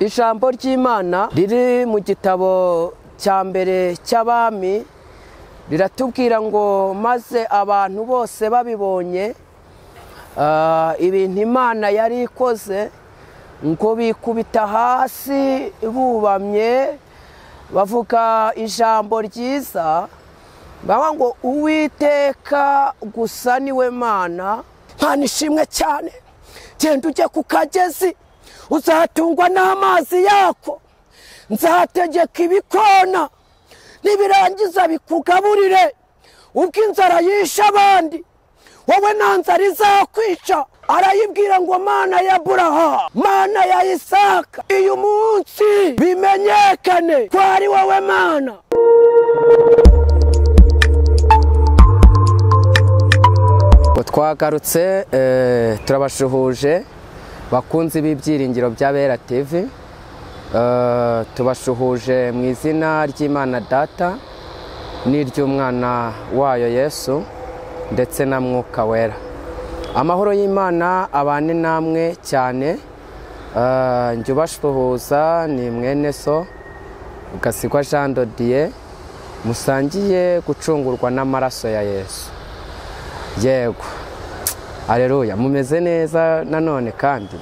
Ijambo ry'Imana riri mu gitabo cya mbere cy'Abami riratubwira ngo maze abantu bose babibonye ibintu Imana yari ikoze ngo bikubita hasi bubamye bavuga ijambo ryiza bavuga ngo Uwiteka gusa niwe Mana. Mana ishimwe cyane, genda ujye ku kagezi uzatungwa n'amazi yako, nzategeka ibikona nibirangiza bikugaburire. Ubwo inzara yishe abandi wowe nta nzara izakwica. Arayibwira ngo Mana ya Aburahamu, Mana ya Isaka, uyu munsi bimenyekane ko ari wowe Mana. Twagarutse turabashuhuje bakunzi b'ibyiringiro by'Abera TV, tubashuhuje mu izina ry'Imana Data n'iry'Umwana wayo Yesu ndetse na Mwuka Wera. Amahoro y'Imana abane namwe cyane. Njye ubashuhuza ni mwene so Gasigwa Jean de Dieu, musangiye gucungurwa n'amaraso ya Yesu. Yego, aleluya, mumeze neza nanone kandi.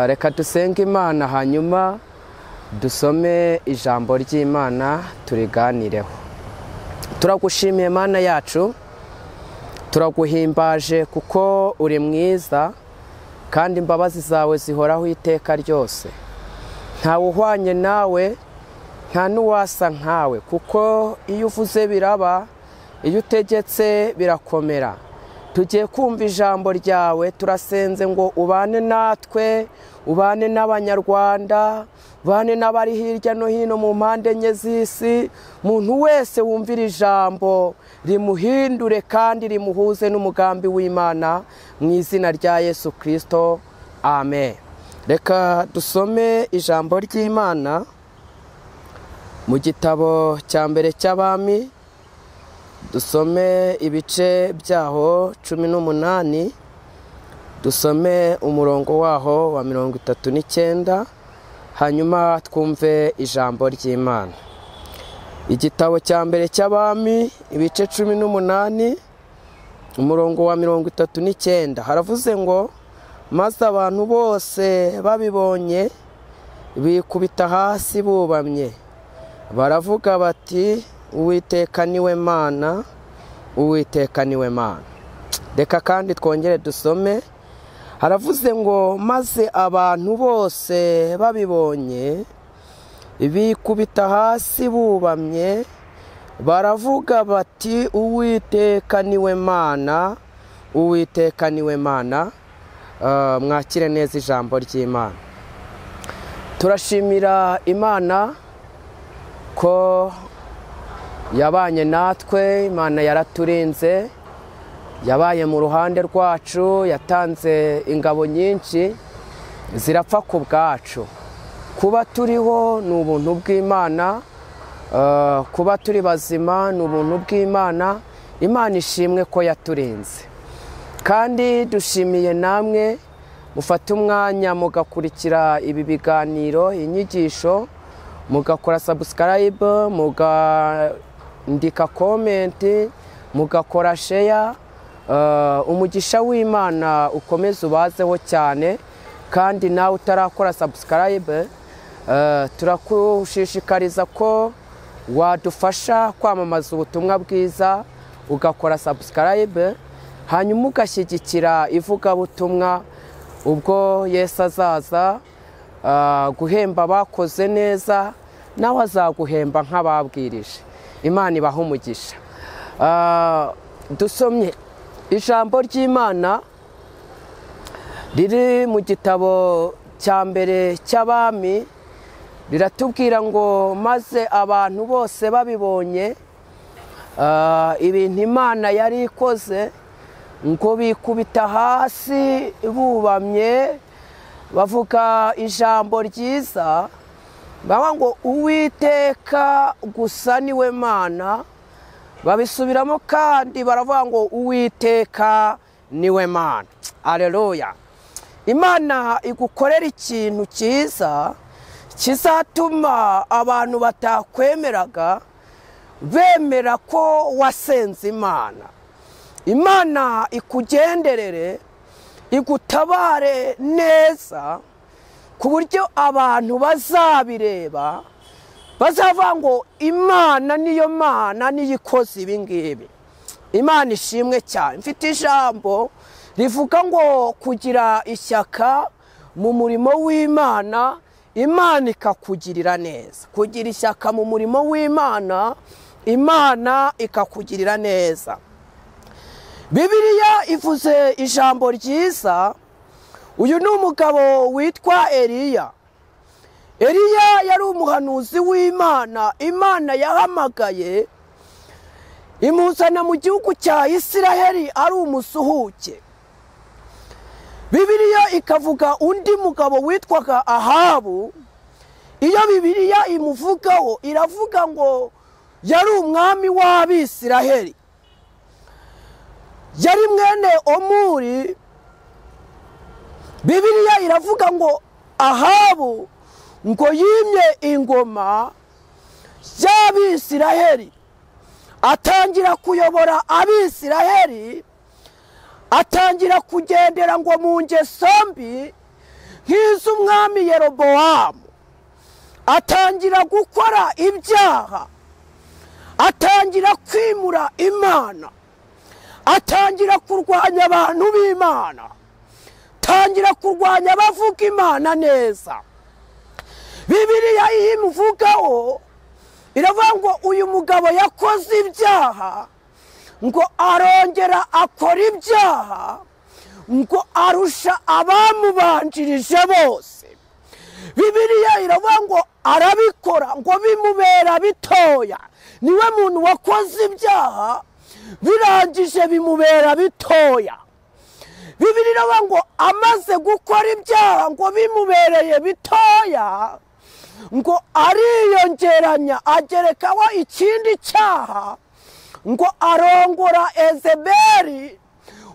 Reka dusenge Imana hanyuma dusome ijambo ry'Imana turiganireho. Turagushimiye Mana yacu, turaguhimbaje kuko uri mwiza kandi imbabazi zawe zihoraho iteka ryose. Ntawe uhwanye nawe, nta n'uwasa nkawe, kuko iyo uvuze biraba, iyo utegetse birakomera. Tugiye kumva ijambo ryawe, turasenze ngo ubane natwe, ubane n'Abanyarwanda, ubane n'abari hirya no hino mu mpande enye z'isi. Muntu wese wumvira ijambo rimuhindure kandi rimuhuze n'umugambi w'Imana mu izina rya Yesu Kristo, amen. Reka dusome ijambo ry'Imana mu gitabo cya mbere cy'Abami, dusome ibice byaho 18, dusome umurongo waho wa 39, hanyuma twumve ijambo ry'Imana. Igitabo cya mbere cy'Abami ibice 18 umurongo wa 39, haravuze ngo maze abantu bose babibonye bikubita hasi bubamye baravuga bati Uwiteka niwe Mana, Uwiteka niwe Mana. Reka kandi twongere dusome. Haravuze ngo maze abantu bose babibonye bikubita hasi bubamye baravuga bati Uwiteka niwe Mana, Uwiteka niwe Mana. Mwakire neza ijambo ry'Imana. Turashimira Imana ko yabanye natwe, Imana yaraturinze, yabaye mu ruhande rwacu, yatanze ingabo nyinshi zirapfa ku bwacu. Kuba turiho ni ubuntu bw'Imana, kuba turi bazima ni ubuntu bw'Imana. Imana ishimwe ko yaturinze. Kandi dushimiye namwe mufate umwanya mugakurikira ibi biganiro, inyigisho, mugakora subscribe, mugandika comment, mugakora share. Umugisha w'Imana ukomeze ubazeho cyane. Kandi nawe utarakora subscribe, turakushishikariza ko wadufasha kwamamaza ubutumwa bwiza ugakora subscribe, hanyuma ugashyigikira ivugabutumwa. Ubwo Yesu azaza guhemba abakoze neza, nawe azaguhemba nk'ababwirije. Imana ibahe umugisha. Dusomye ijambo ry'Imana riri mu gitabo cya mbere cy'Abami riratubwira ngo maze abantu bose babibonye ibintu Imana yari ikoze ngo bikubita hasi bubamye bavuga ijambo ryiza bavuga ngo Uwiteka gusa niwe Mana. Babisubiramo kandi baravuga ngo Uwiteka niwe Mana. Haleluya. Imana igukorera ikintu cyiza kizatuma abantu batakwemeraga bemera ko wasenze Imana. Imana ikugenderere, igutabare neza ku buryo abantu bazabireba bazavuga ngo Imana niyo Mana niyo ikoze ibi ngibi. Imana ishimwe cyane. Mfite ijambo rivuga ngo kugira ishyaka mu murimo w'Imana, Imana ikakugirira neza. Kugira ishyaka mu murimo w'Imana, Imana ikakugirira neza. Bibiliya ivuze ijambo ryiza. Uyu ni umugabo witwa Eliya. Eliya yari umuhanuzi w'Imana. Imana yahamagaye imuzana mu gihugu cya Isiraheli ari umusuhuke. Bibiliya ikavuga undi mugabo witwaga Ahabu. Iyo Bibiliya imuvugaho iravuga ngo yari umwami w'Abisiraheli, yari mwene Omuri. Bibiliya iravuga ngo Ahabu ngo yimye ingoma y'Abisiraheli, atangira kuyobora Abisiraheli, atangira kugendera ngo mu ngeso mbi nk'iz'umwami Yerobowamu, atangira gukora ibyaha, atangira kwimura Imana, atangira kurwanya abantu b'Imana, atangira kurwanya abavuga Imana neza. Bibiliya iyo imuvugaho iravuga ngo uyu mugabo yakoze ibyaha, ngo arongera akora ibyaha, ngo arusha abamubanjirije bose. Bibiliya iravuga ngo arabikora ngo bimubera bitoya. Niwe muntu wakoze ibyaha birangije bimubera bitoya. Bibiliya iravuga ngo amaze gukora ibyaha ngo bimubereye bitoya, ngo ariyongeranya agerekaho ikindi cyaha, ngo arongora Ezeberi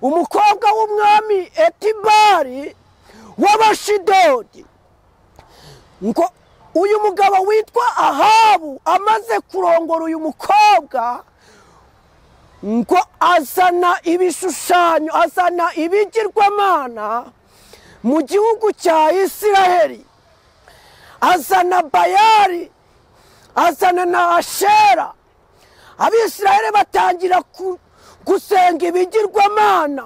umukobwa w'umwami Etibari w'Abashidodi. Ngo uyu mugabo witwa Ahabu amaze kurongora uyu mukobwa, ngo azana ibishushanyo, azana ibigirwamana mu gihugu cya Isiraheli, azana Bayali, azana na Ashera. Abisiraheli batangira gusenga ibigirwamana,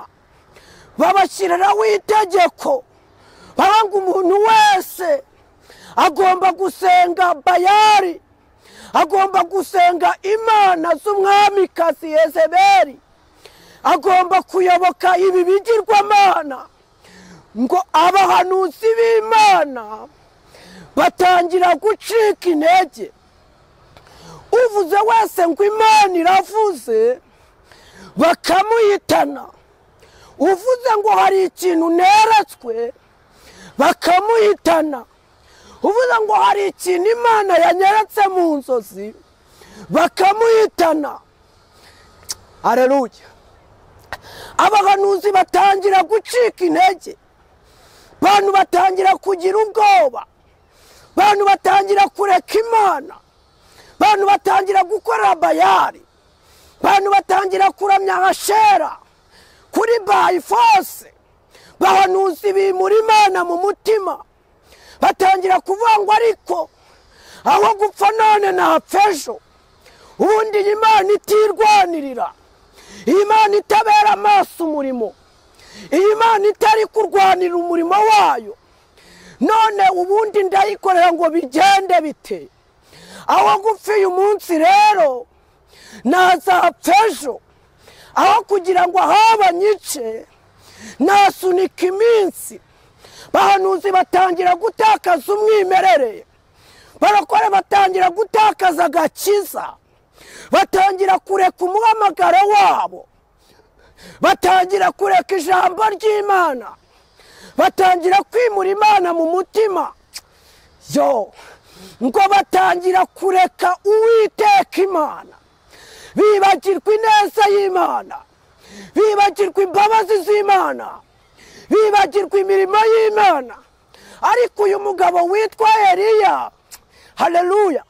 babashyiriraho itegeko baranga umuntu wese agomba gusenga Bayali, agomba gusenga imana z'umwamikazi Yezebeli, agomba kuyoboka ibi bigirwamana. Ngo abahanuzi b'Imana batangira gucika intege. Uvuze wese ngo Imana iravuze bakamuhitana, uvuze ngo hari ikintu neretswe bakamuhitana, uvuze ngo hari ikintu Imana yanyeretse mu nzozi bakamuhitana. Haleluya. Abahanuzi batangira gucika intege, bantu batangira kugira ubwoba, bantu batangira kureka Imana, bantu batangira gukora Bayali, bantu batangira kuramya Ashera kuri bayifose. Bahanuzi bimura Imana mu mutima, batangira kuvuga ngo ariko aho gupfa none napfa ejo. Ubundi Imana itirwanirira, Imana itabera amaso umurimo, Imana itari kurwanira umurimo wayo, none ubundi ndayikorera ngo bigende bite? Aho gupfa uyu munsi rero nazapfa ejo. Aho kugira ngo ahaba nyice nasunika iminsi. Bahanuzi batangira gutakaza umwimerere, barakora batangira gutakaza agakiza, batangira kureka umuhamagaro wabo, batangira kureka ijambo ry'Imana, batangira kwimura Imana mu mutima. Yo ngo batangira kureka Uwiteka Imana, bibagirwa ineza y'Imana, bibagirwa imbabazi z'Imana, Bibagirwa imirimo y'Imana. Ariko uyu mugabo witwa Eliya, haleluya,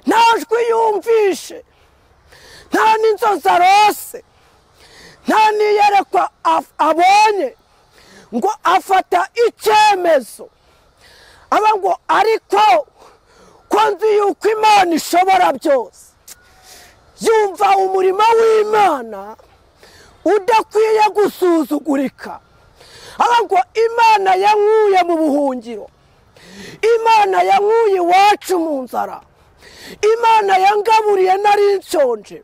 nta jwi yumvishe, nta n'inzozi arose, nta n'iyerekwa abonye, ngo afata icyemezo aba ngo ariko ko nzi yuko Imana ishobora byose. Yumva umurimo w'Imana udakwiye gusuzugurika. Aba ngo Imana yankuye mu buhungiro, Imana yankuye iwacu mu nzara, Imana yangaburiye nari nshonje,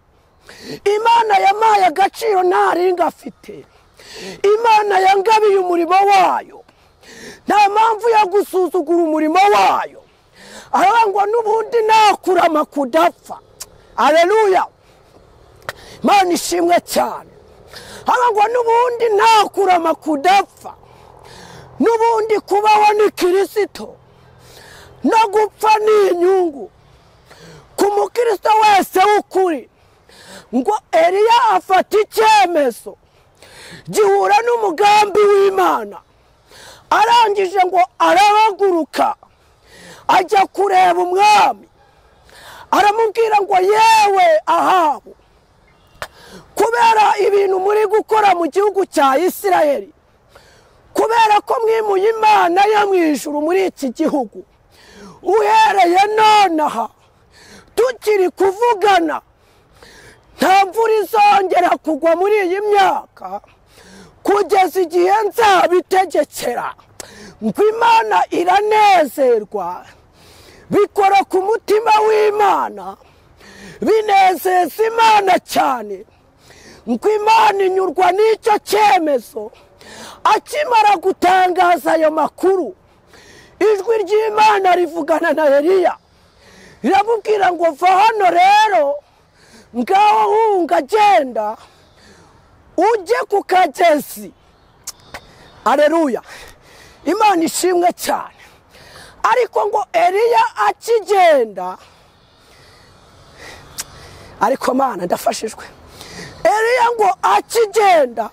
Imana yampaye agaciro ntari ngafite, Imana yangabiye umurimo wayo, nta mpamvu yo gusuzugura umurimo wayo. Arangwa n'ubundi nakurama kudapfa. Haleluya, Imana ishimwe cyane. Arangwa n'ubundi nakurama kudapfa, n'ubundi kubaho ni Kristo, no gupfa ni inyungu ku mukristo wese w'ukuri. Ngo Eliya afata icyemezo gihura n'umugambi w'Imana. Arangije ngo arahaguruka ajya kureba umwami, aramubwira ngo yewe Ahabu, kubera ibintu muri gukora mu gihugu cya Isirayeli, kubera ko mwimuye Imana yo mu ijuru muri iki gihugu, uhereye nonaha tukiri kuvugana nta mvura izongera kugwa muri iyi myaka kugeza igihe nzabitegekera. Ngo Imana iranezerwa, bikora ku mutima w'Imana, binezeza Imana cyane. Ngo Imana inyurwa n'icyo cyemezo. Akimara gutangaza ayo makuru, ijwi ry'Imana rivugana na Eliya, riramubwira ngo va hano rero, ngaho hunga, genda ujye ku kagezi. Haleluya, Imana ishimwe cyane. Ariko ngo Eliya akigenda, ariko Mana ndafashijwe, Eliya ngo akigenda,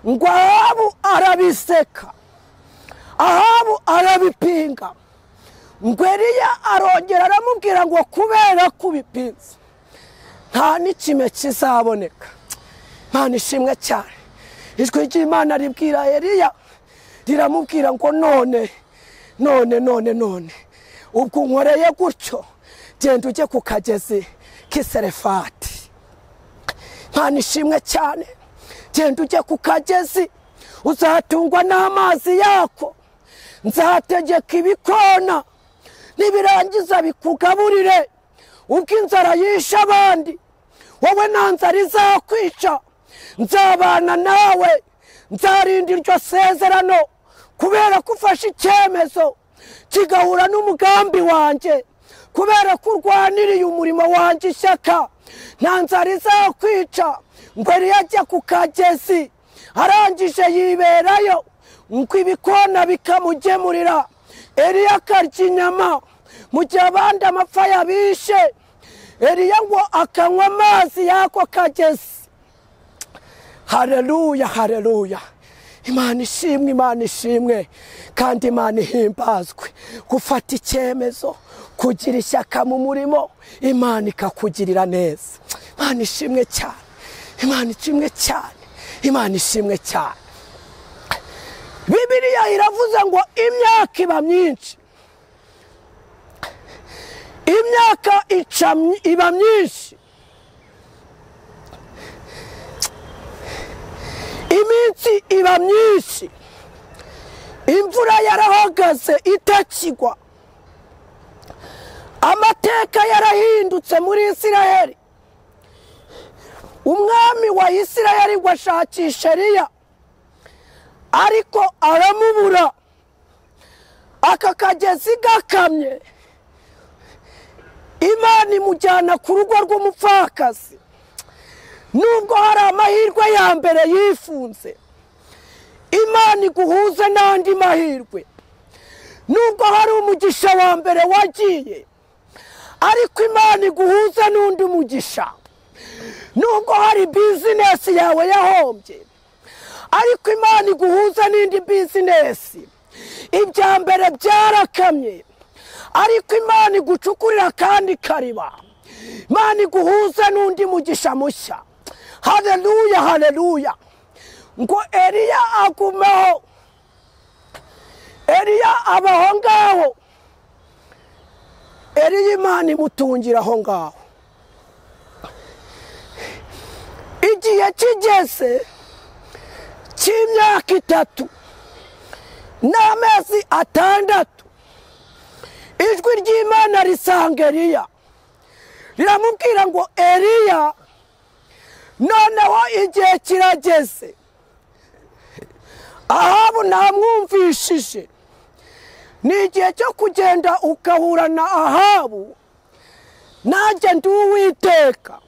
ngo Ahabu arabiseka, Ahabu arabipinga. Ngo Eliya arongera aramubwira ngo kubera kubipinze nta n'ikime kizaboneka. Imana ishimwe cyane. Ijwi ry'Imana ribwira Eliya, riramubwira ngo none none none none ubwo unkoreye gutyo, genda ujye ku kagezi k'iserefati. Imana ishimwe cyane. Genda ujye ku kagezi, uzatungwa n'amazi yako, nzategeka ibikona nibirangiza bikugaburire. Ubwo inzara yishe abandi, wowe nta nzara izakwica. Nzabana nawe, nzarinda iryo sezerano, kubera ko ufashe icyemezo kigahura n'umugambi wanjye, kubera ko urwaniriye umurimo wanjye ishyaka, nta nzara izakwica. Ngo Eliya ajya ku kagezi, arangije yiberayo, ngo ibikona bikamugemurira. Eliya akarya inyama mu gihe abandi amapfa yabishe. Eliya ngo akanywa amazi y'ako kagezi. Haleluya, haleluya. Imana ishimwe, Imana ishimwe, kandi Imana ihimbazwe. Gufata icyemezo, kugira ishyaka mu murimo, Imana ikakugirira neza. Imana ishimwe cyane, Imana ishimwe cyane, Imana ishimwe cyane. Bibiliya iravuze ngo imyaka iba myinshi, imyaka iba myinshi, iminsi iba myinshi, imvura yarahagaze itakigwa, amateka yarahindutse muri Isirayeli. Umwami wa Isirayeli ngo ashakisha Eliya, ariko aramubura. Aka kagezi gakamye, Imana imujyana ku rugo rw'umupfakazi. Nubwo hari amahirwe ya mbere yifunze, Imana iguhuze n'andi mahirwe. Nubwo hari umugisha wa mbere wagiye, ariko Imana iguhuze n'undi mugisha. Nubwo hari bizinesi yawe yahombye, Ariko Imana iguhuza n'indi bizinesi. Ibya mbere byarakamye, ariko Imana igucukurira kandi kariba. Imana iguhuza n'undi mugisha mushya. Haleluya, haleluya. Ngo Eliya agumeho, Eliya abaho ngaho. Eliya Imana imutungira aho ngaho. Igihe kigeze cy'imyaka 3 n'amezi 6, ijwi ry'Imana risanga Eliya, riramubwira ngo Eliya, noneho igihe kirageze. Ahabu ntamwumvishije. Ni igihe cyo kugenda ukahura na Ahabu. Nanjye ndi Uwiteka,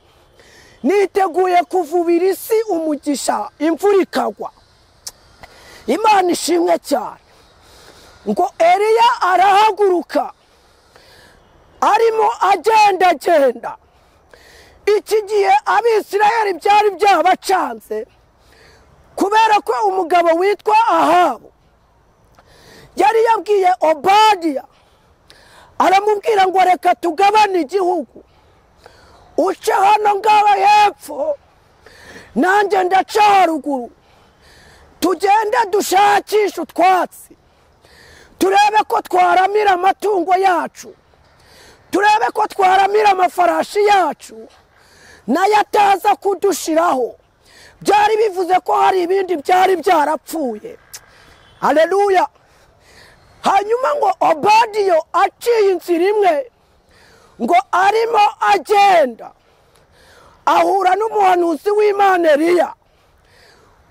niteguye kuvubira isi umugisha, imvura ikagwa. Imana ishimwe cyane. Ngo Eliya arahaguruka, arimo agendagenda. Iki gihe Abisirayeli byari byabacanze, kubera ko umugabo witwa Ahabu yari yabwiye Obadiya, aramubwira ngo reka tugabane igihugu, uce hano ngaha hepfo, nanjye ndaca haruguru, tugende dushakishe utwatsi, turebe ko twaramira amatungo yacu, turebe ko twaramira amafarashi yacu, nayo ataza kudushiraho. Byari bivuze ko hari ibindi byari byarapfuye. Haleluya. Hanyuma ngo Obadiyo aciye inzira imwe, ngo arimo agenda ahura n'umuhanuzi w'Imana Eliya,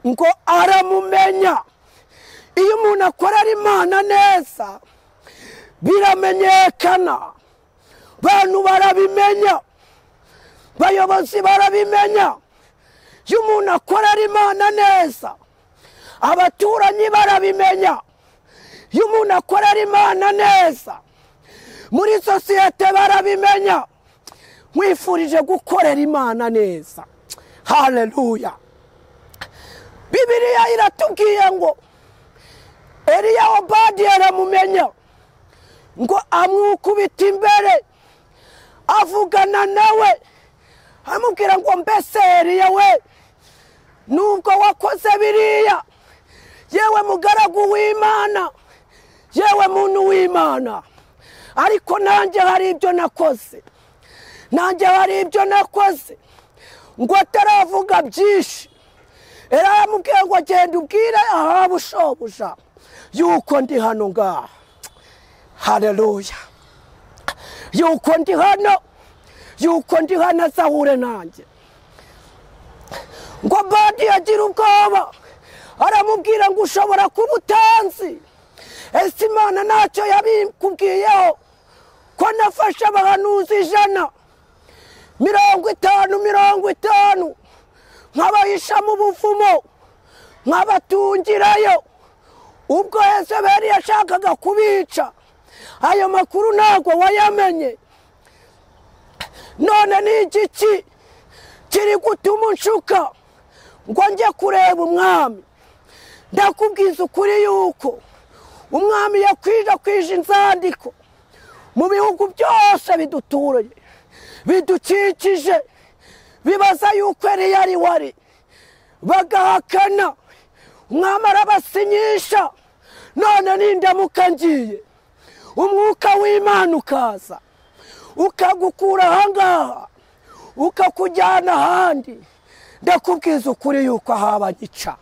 ngo aramumenya. Iyo umuntu akorera Imana neza biramenyekana, bantu barabimenya, bayobozi barabimenya. Iyo umuntu akorera Imana neza, abaturanyi barabimenya. Iyo umuntu akorera Imana neza, muri sosiyete barabimenya. Mwifurije gukorera Imana neza. Haleluya. Bibiliya iratubwiye ngo Eliya Obadiya aramumenya, ngo amwukubita imbere, avugana nawe, amubwira ngo mbese Eliya we, nubwo wakoze biriya, yewe mugaragu w'Imana, yewe muntu w'Imana, ariko nanjye hari ibyo nakoze, nanjye hari ibyo nakoze. Ngo ataravuga byinshi, Eliya aramubwira ngo genda ubwire Ahabu shobuja yuko ndi hano ngaha. Haleluya. Yuko ndi hano, yuko ndi hano, azahure nanjye. Ngo Obadiya agira ubwoba, aramubwira ngo ushobora kuba utanzi, ese Imana ntacyo yabikubwiyeho, ko nafashe abahanuzi 100 50 50, nkabahisha mu buvumo, nkabatungirayo. Ubwo Yezebeli yashakaga kubica, ayo makuru ntabwo wayamenye. None ni igiki kiri gutuma unshuka ngo njye kureba umwami? Ndakubwiza ukuri yuko umwami yakwirakwije inzandiko mu bihugu byose biduturanye, bidukikije, bibaza yuko Eliya ari wari, bagahakana. Umwami arabasinyisha. None nindamuka ngiye, umwuka w'Imana ukaza ukagukura ahangaha ukakujyana ahandi, ndakubwiza ukuri yuko ahaba nyica.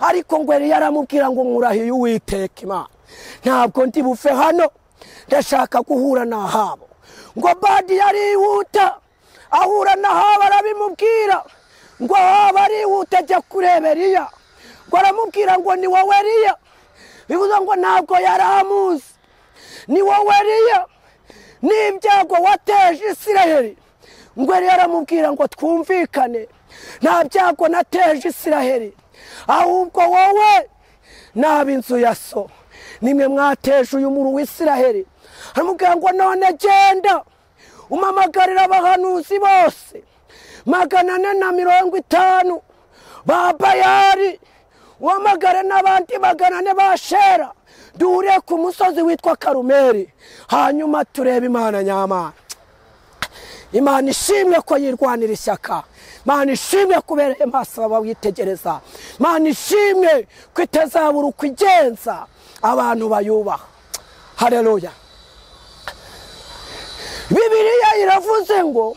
Ariko ngo Eliya aramubwira ngo nkurahiye Uwiteka Imana, ntabwo ndi buve hano, ndashaka guhura na Ahabu. Ngo Obadiya arihuta ahura na Ahabu, arabimubwira. Ngo Ahabu arihuta ajya kureba Eliya, ngo aramubwira ngo ni wowe Eliya. Bivuze ngo ntabwo yari amuzi. Ni wowe Eliya, n'ibyago wateje Isirayeli. Ngo Eliya aramubwira ngo twumvikane, nta byago nateje Isirayeli, ahubwo wowe n'ab'inzu ya so nimwe mwateje uyu muru w'Isirayeli. Aramubwira ngo none genda umamagarira abahanuzi bose 450 ba Bayali, Uhamagare n'abandi 400 bashera, duhure ku musozi witwa Karumeli, hanyuma turebe Imana nyamana. Imana ishimwe ko yirwanira ishyaka. Imana ishimwe kubereye maso abawitegereza. Imana ishimwe ko itazabura uko igenza abantu bayubaha. Haleluya. Bibiliya iravuze ngo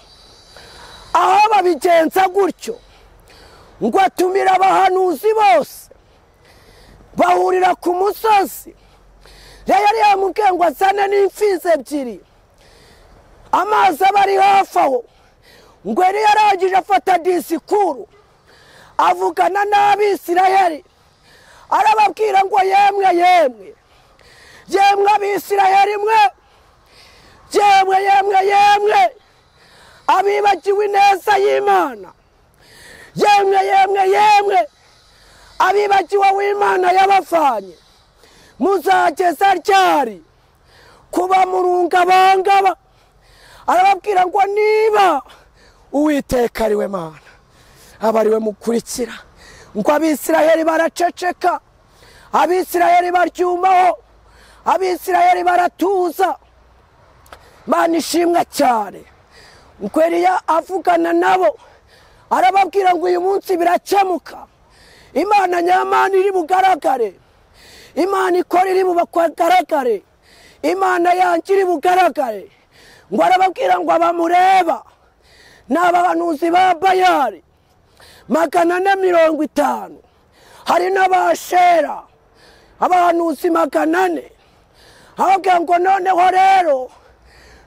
aho babigenza gutyo, ngo atumira abahanuzi bose bahurira ku musozi. Yari yamubwiye ngo azane n'imfizi 2, amazi aba ari hafi aho. Ngo yari yarangije afata disikuru avugana n'Abisirayeli, arababwira ngo yemwe yemwe yemwe Abisirayeli mwe, yemwe yemwe yemwe abibagiwe ineza y'Imana, yemwe yemwe yemwe abibagiwe w'Imana yabavanye, muzageza ryari kuba murungabangaba? Arababwira ngo niba Uwiteka ari we Mana, aba ari we mukurikira. Ngo Abisirayeli baraceceka, Abisirayeli baryumaho, Abisirayeli baratuza. Imana ishimwe cyane. Ngo Eliya avugana nabo, arababwira ngo uyu munsi birakemuka, Imana nyamana iri bugaragare, Imana ikora iri bugaragare, Imana yanjye iri bugaragare. Ngo arababwira ngo abamureba ni abahanuzi ba Bayali 450, hari n'abashera abahanuzi 400. Arababwira ngo noneho rero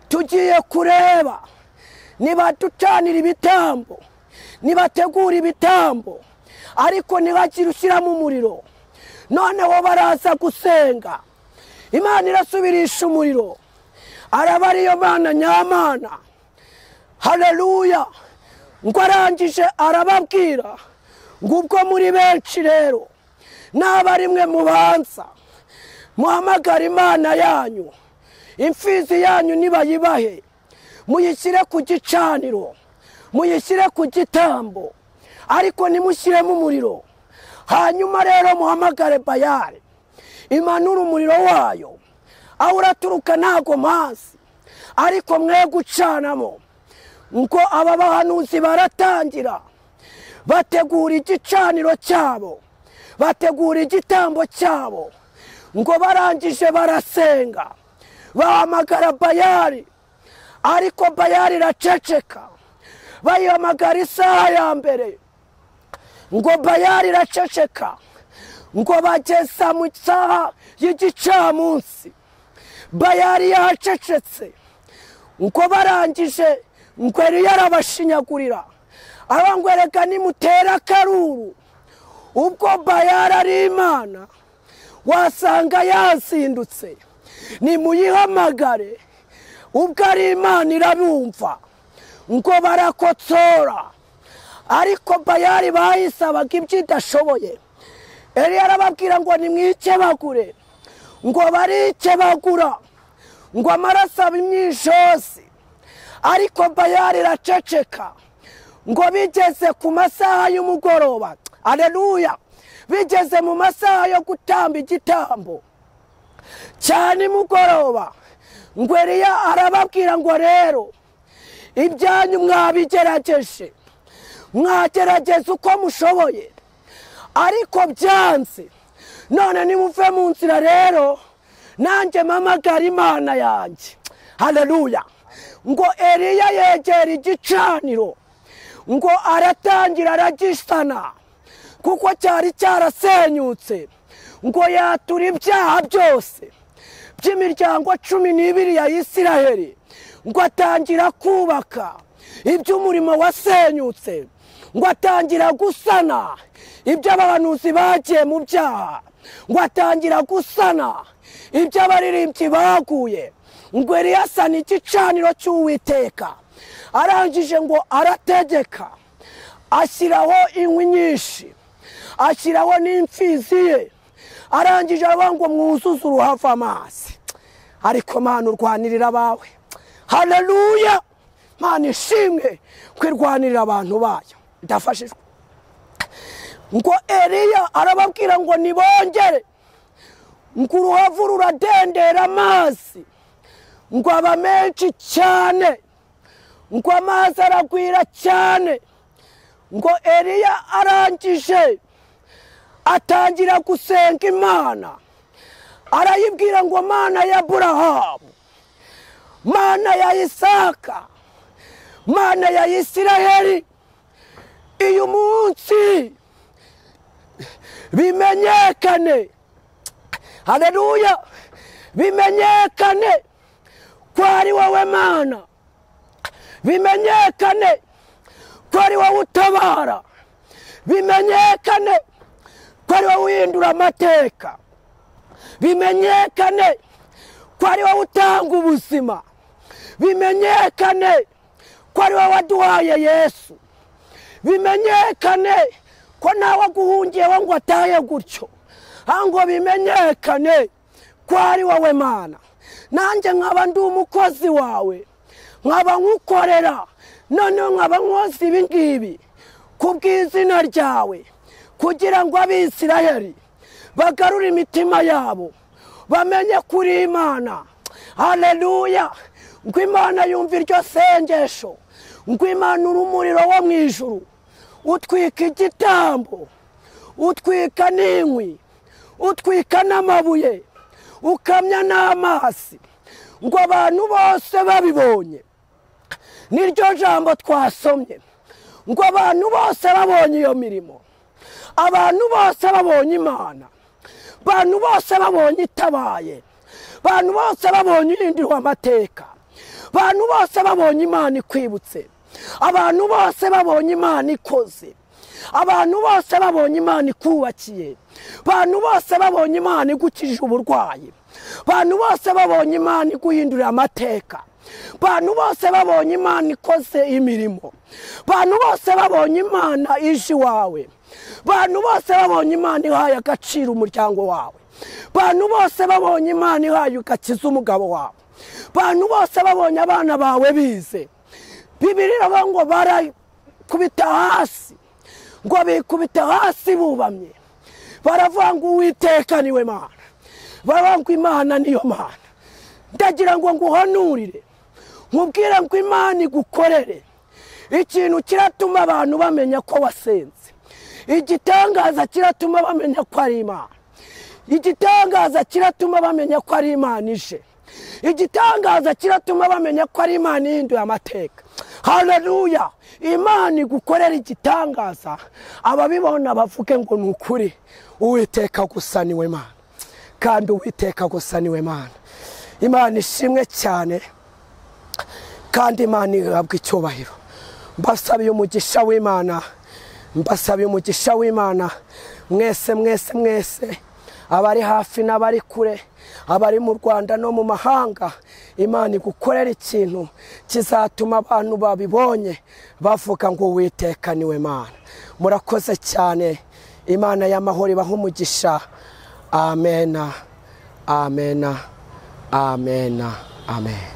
tugiye kureba nibaducanira ibitambo, nibategura ibitambo, ariko ntibagire ushyiramo umuriro. Noneho baraza gusenga, Imana irasubirisha umuriro, araba ariyo Mana nyamana. Haleluya. Ngo arangije arababwira ngo ubwo muri benshi rero naba rimwe mubanza muhamagara Imana yanyu, imfizi yanyu nibayibahe, muyishyire ku gicaniro, muyishyire ku gitambo, ariko nimushyiremo umuriro. Hanyuma rero muhamagare Bayali imanura umuriro wayo, aho uraturuka ntago mpazi, ariko mwe gucanamo. Ngo aba bahanuzi baratangira bategura igicaniro cyabo, bategura igitambo cyabo. Ngo barangije barasenga, bahamagara Bayali, ariko Bayali iraceceka. Bayihamagara isaha ya mbere, ngo Bayali iraceceka. Ngo bageza mu isaha y'igicamunsi, Bayali yacecetse. Ngo barangije, ngo Eliya arabashinyagurira, arabangwereka nimutera akaruru, ubwo Bayali ari Imana wasanga yazindutse, nimuyihamagare ubwo ari Imana irabumva. Ngo barakotsora, ariko Bayali bayisabaga ibyo idashoboye. Eliya arababwira ngo nimwikebagure, ngo barikebagura, ngo amaraso aba imyishozi, ariko Bayali iraceceka. Ngo bigeze ku masaha y'umugoroba, aleluya, bigeze mu masaha yo gutamba igitambo cyane mugoroba, ngo Eliya arababwira ngo rero ibyanyu mwabigerageje, mwagerageza uko mushoboye, ariko byanze. None nimuve mu nzira rero, nanjye mpamagara Imana yanjye. Haleluya. Ngo Eliya yegera igicaniro, ngo aratangira aragisana, kuko cyari cyarasenyutse. Ngo yatura ibyaha byose by'imiryango 12 ya Isiraheli, ngo atangira kubaka iby'umurimo wasenyutse, ngo atangira gusana iby'abahanuzi bagiye mu byaha, ngo atangira gusana iby'abaririmbyi baguye. Ngo Eliya asana igicaniro cy'Uwiteka. Arangije ngo arategeka, ashyiraho inkwi nyinshi, ashyiraho n'imfizi ye. Arangije aravuga ngo mwuzuze uruhava amazi. Ariko Mana urwanirira abawe. Haleluya. Mana ishimwe kwirwanirira abantu bayo. Ndafashijwe. Ngo Eliya arababwira ngo nibongere, ngo uruhavu ruradendera amazi, ngo aba menshi cyane, ngo amazi aragwira cyane. Ngo Eliya arangije atangira gusenga Imana, arayibwira ngo Mana ya Aburahamu, Mana ya Isaka, Mana ya Isiraheli, uyu munsi bimenyekane, haleluya, bimenyekane ko ari wowe Mana, bimenyekane ko ari wowe utabara, bimenyekane ko ari wowe uhindura amateka, bimenyekane ko ari wowe utanga ubuzima, bimenyekane ko ari wowe waduhaye Yesu, bimenyekane ko nawe aguhungiyeho ngo atahe gutyo, ngo bimenyekane ko ari wowe Mana. Nanjye nkaba ndi umukozi wawe, nkaba nkukorera, noneho nkaba nkoze ibi ngibi kubw'izina ryawe, kugira ngo Abisirayeli bagarure imitima yabo, bamenye kuri Imana. Haleluya. Ngo Imana yumva iryo sengesho, ngo Imana urumuriro wo mu ijuru utwika igitambo, utwika n'inkwi, utwika n'amabuye, ukamya n'amazi, ngo abantu bose babibonye. Niryo jambo twasomye, ngo abantu bose babonye iyo mirimo, abantu bose babonye Imana, abantu bose babonye itabaye, abantu bose babonye ihindurwa amateka, abantu bose babonye Imana ikwibutse, abantu bose babonye Imana ikoze, abantu bose babonye Imana ikubakiye, abantu bose babonye Imana igukijije uburwayi, abantu bose babonye Imana iguhindurira amateka, abantu bose babonye Imana ikoze imirimo, abantu bose babonye Imana ije iwawe, abantu bose babonye Imana ihaye agaciro umuryango wawe, abantu bose babonye Imana ihaye ugakiza umugabo wawe, abantu bose babonye abana bawe bize. Bibiliya iravuga ngo barakubita hasi, ngo bikubita hasi bubamye, baravuga ngo Uwiteka niwe Mana, baravuga ngo Imana niyo Mana. Ndagira ngo nguhanurire, nkubwire ngo Imana igukorere ikintu kiratuma abantu bamenya ko wasenze, igitangaza kiratuma bamenya ko ari Imana, igitangaza kiratuma bamenya ko ari Imana ije, igitangaza kiratuma bamenya ko ari Imana ihinduye amateka. Haleluya. Imana igukorera igitangaza, ababibona bavuge ngo ni ukuri, Uwiteka gusa niwe Mana, kandi Uwiteka gusa niwe Mana. Imana ishimwe cyane, kandi Imana ihabwa icyubahiro. Mbasabiye umugisha w'Imana, mbasabiye umugisha w'Imana mwese mwese mwese, abari hafi n'abari kure, abari mu Rwanda no mu mahanga. Imana igukorera ikintu kizatuma abantu babibonye bavuga ngo Uwiteka niwe Mana. Murakoze cyane. Imana y'amahoro ibahe umugisha. Amena, amena, amena, amen.